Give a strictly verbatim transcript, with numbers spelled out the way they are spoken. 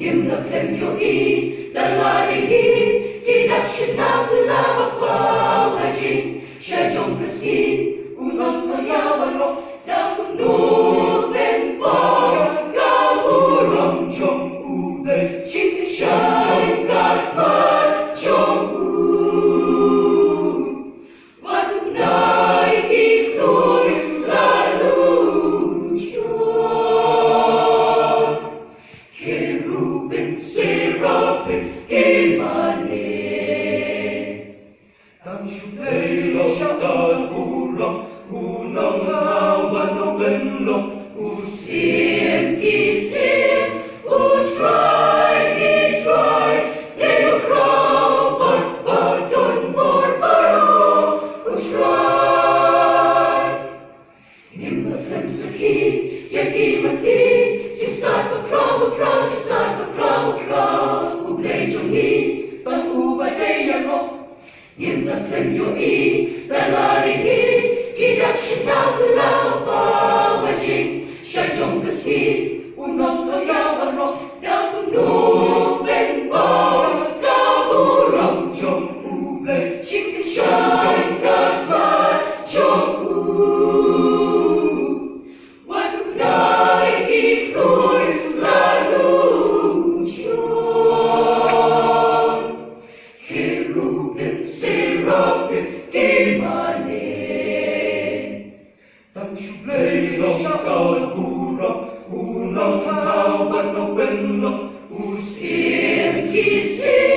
Ngim da khlem ïohi da la dei hi ki dak shynna, la ba paw ha jingshah jong ka sngi. U nongthaw ïa baroh da kumno ban paw ka burom jong U Blei, jingshai katba jong u. Wat u nai ki khlur la lut shuwa. Kerubim, serafim ki mane. Tang shu Blei lok sha ka burom, u nongthaw bad nongpynlong, u Syiem ki syiem, u Trai ki trai, leh u Khraw bad ba don bor baroh, u Trai. Ngim da khlem sakhi ïa ki mati, jingstad bakhraw bakhraw, jingstad bakhraw bakhraw, U Blei jong ngi tang uba dei ïaroh. Ngim da khlem ïohi da la dei hi ki dak shynna, la ba paw ha jingshah jong ka sngi. U nongthaw ïa baroh da kumno ban paw ka burom jong U Blei, jingshai katba jong u. Wat u nai ki khlur la lut shuwa. Kerubim, serafim ki mane. Tang shu Blei lok sha ka burom, u nongthaw bad nongpynlong, u Syiem ki syiem,